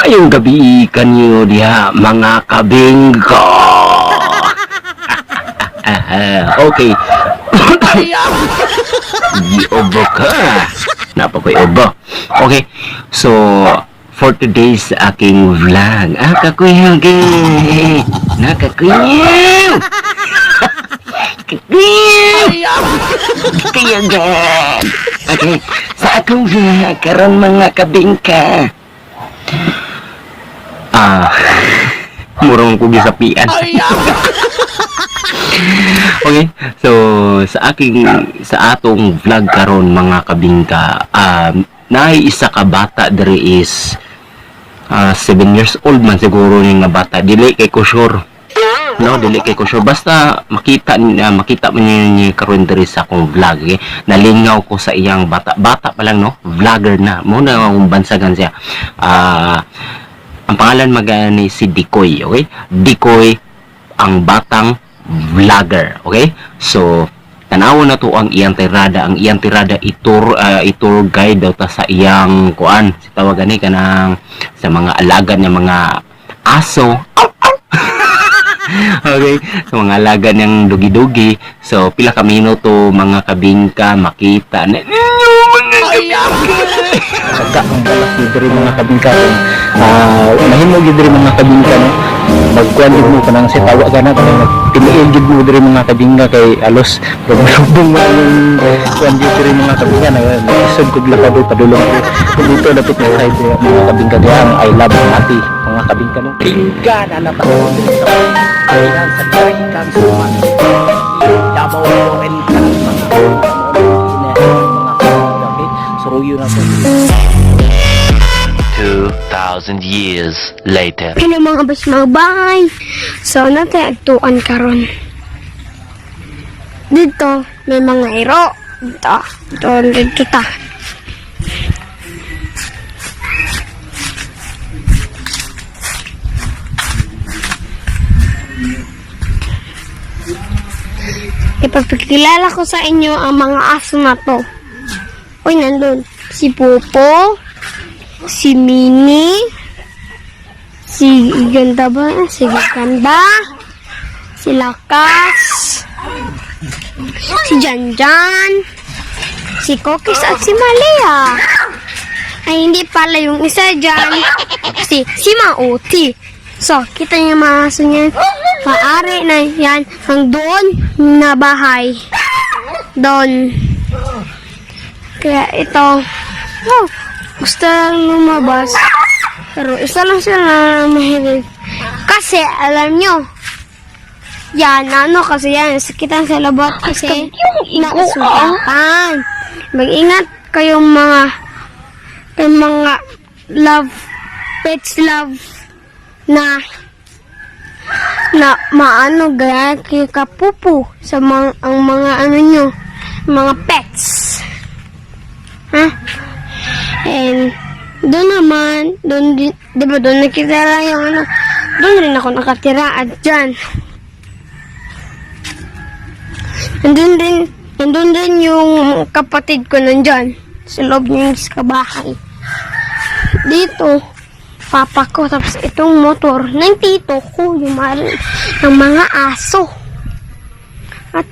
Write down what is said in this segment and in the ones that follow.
Maayong gabi kanyo diha mga kabingko. Okay. Giobo ka. Napakoy obo. Okay. So, for today's aking vlog. Kakuyaw gay. Nakakuyaw. Kakuyaw. Kakuyaw gay. Okay. Sa akong vlog, karon mga kabingka. Murong ko gisapian. Okay, so sa atong vlog karon mga kabingka, naay isa ka bata diri is 7 years old man siguro ning nga bata. Dili kay ko sure. No, dili kay ko sure. Basta makita man niya karon diri sa akong vlog. Okay? Nalingaw ko sa iyang bata. Bata pa lang, no? Vlogger na. Muna akong bansagan siya. Ang pangalan magani si Dikoy, okay? Dikoy ang batang vlogger, okay? So, tanawon na to ang iyang tirada. Ang iyang tirada itur guide daw ta sa iyang kuan. Si tawagan ni kanang sa mga alaga niya mga aso. Okay, so mga alaga niyang dugi-dugi. So, pila ka minuto mga kabingka makita na mga kabingka. Saka ang balas ni diri mga kabingka. Mahimo gid diri mga kabingka, no? Magkuan gid mo kanang si tawa kana kanang tiniil gid mo diri mga kabingka kay alos rubong mo yung kuan gid diri mga kabingka na isod kog lakado padulong ko dito dapat na kay mga kabingka diha ang I love ati mga kabingka, no? Bingka na naman dito ayan sa kaikan suman Davao Oriental mga suruyo na to. 2,000 years later. Hello mga bas mga bahay. So natin agtuan karon. Dito may mga iro. Dito ta. Ipapakilala ko sa inyo ang mga aso na to. Uy, nandun. Si Popo, si Mini, si Ganda ba? Si Ganda, si Lakas, si Janjan, si Kokis at si Malia. Ay, hindi pala yung isa dyan. Si Mauti. So, kita niyo mga aso niyan. Paari na yan hang doon na bahay. Doon. Kaya ito, gusto lang lumabas. Pero isa lang sila na mahilig. Kasi, alam nyo, yan, kasi yan, sakitan sa labat kasi nausugatan. Mag-ingat kayong mga pets love na maano gaya kay kapupo sa ang mga ano nyo, mga pets. And doon naman, diba doon nakitira yung ano, doon rin ako nakatira at dyan. Nandun din yung kapatid ko nandyan sa loob ng kabahay. Dito, papa ko, tapos itong motor ng tito ko, yung ng mga aso. At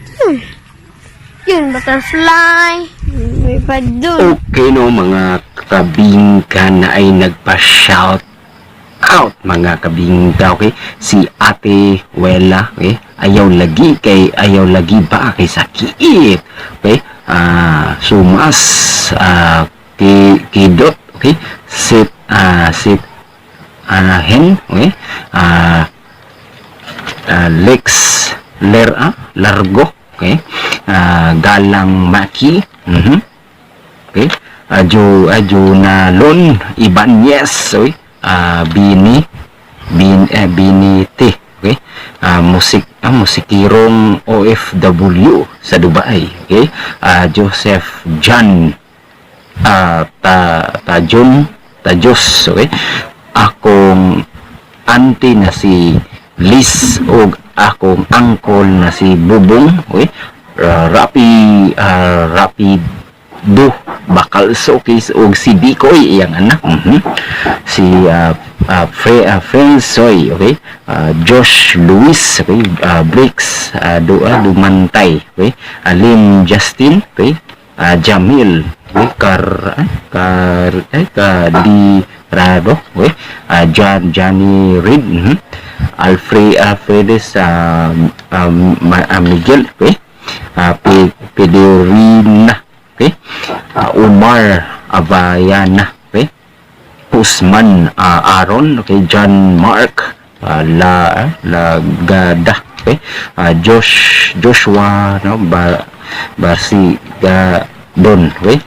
yun, butterfly, may pa dun. Okay, no, mga kabingka na ay nagpa-shout out, mga kabingka, okay? Si Ate Wela, okay? Ayaw lagi ba kay sakit, okay? Sumas, Kidot, okay? Sit Hen, okay? Lex Largo, okay? Galang Maki, okay? Junalon Ibanez, okay? Bini T, okay? Musikirong OFW sa Dubai, okay? Joseph John Tajos, okay? Akong auntie na si Liz o akong uncle na si Bubong, okay? Rapido Bakalso, okay? O si Bikoy iyang anak, si Soy, okay? Josh Lewis, okay? Briggs, Dumantay, okay? Lynn Justin, okay? Jamil, okay? Cadirado, okay? Johnny Reed, Alfredes Miguel, okay? Pedorina, okay? Umar Abayana, okay? Usman Aaron, okay? John Mark Lagada, okay? Joshua no Barsigadon, okay?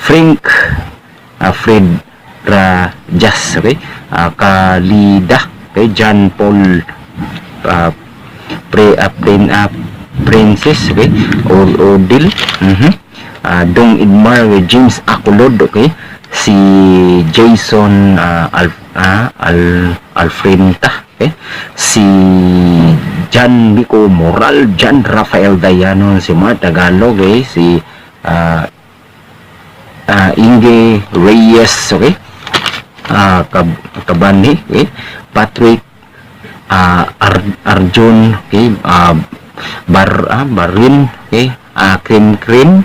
Frank Fred Rajas, okay? Kalida, okay? John Paul Princess, okay? Odil, Dong Idmar, James Akulod, okay? Si Jason Alfrenta, okay? Si Jan Bico Moral, Jan Rafael Dayano, si Mar Tagalog, okay? Si Inge Reyes, okay? Kabani, okay? Patrick Arjun, okay? Barin, okay? Krim,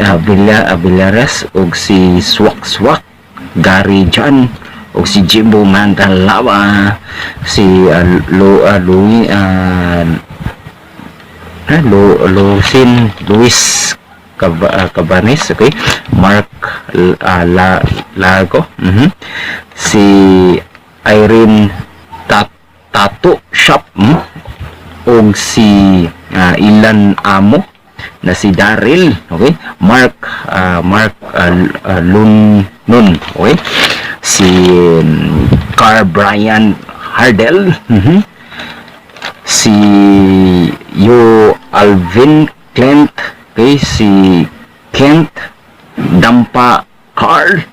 Villares, og si Swak, Gary John, og si Jimbo Mandalawa, si Luis Cabanes, okay? Mark Lago, si Irene Tattoo Shop, og si Ilan Amo na si Daryl, okay? Mark Lunnun, okay? Si Car Brian Hardell, si Yo Alvin Clint, okay? Si Kent Dampa Carl,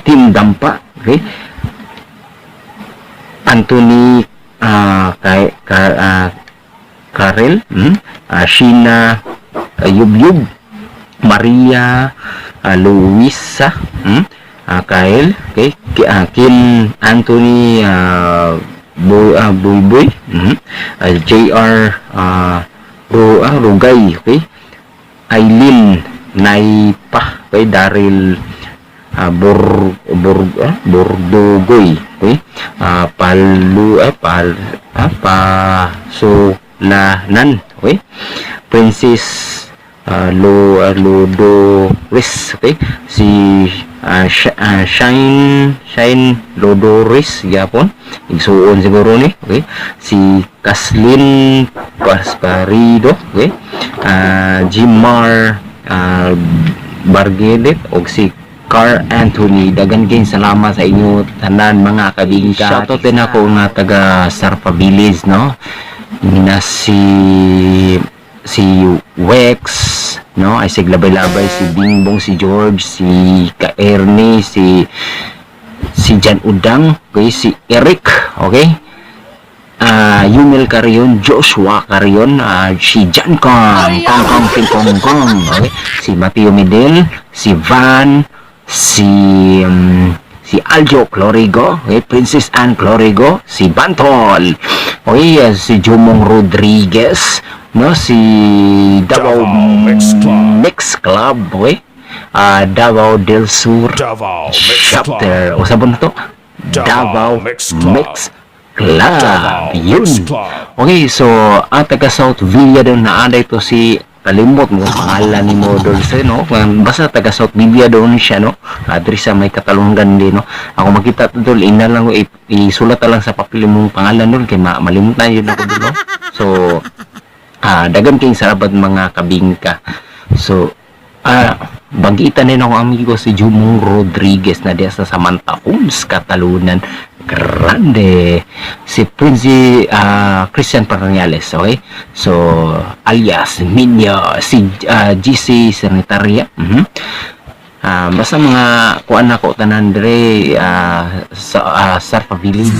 Team Dampa, okay? Anthony Karel, Sheena Yubyub, Maria Luisa, Kyle, okay? Kim Anthony Boy, JR Rugay, okay? Aileen Naipa, okay? Daryl Bordogoy, okay? Pasulanan, okay? Princess Lodoris, okay? Si Shine Lodoris yapon, igsuon siguro ni, okay? Si Kaslin Pasparido, okay? Jimar Bargedet, og si Car Anthony. Dagan kayo salamat sa inyo tanan mga kabingka. Shoutout din ako nga taga Sarpa Village, no? Na si Wex, no? Ay siglabay-labay si Bingbong, si George, si Ka-Ernie, si Jan Udang, okay? Si Eric, okay? Yumel Carion, Joshua Carion, si Jan Kong, okay? Si Mateo Medel, si Van, si Aljo Clorigo, okay? Princess Anne Clorigo, si Bantol, okay? Si Jumong Rodriguez, no? Si Davao Mix Club, okay? Davao del Sur chapter, o sabon na to? Davao Mix Club, yun. Okay, so taga South Villa doon na aday to si kalimot mo pangalan ni mo Dulce, no? Basta taga South Villa doon siya, no? Diri sa may Katalungan din, no? Ako makita to dul, ina lang ko isulat lang sa papel mong pangalan doon kay malimot na yun ako doon, no? So dagan kayong salamat mga kabingka. So bagitan din ako amigo si Jumong Rodriguez na diya sa Samantha Homes, Katalunan Grande, si Prince Christian Paranaales, okay? So alias Minyo, si GC Sanitaria, basta mga kuan ako tanan dire sa Sarpa Village.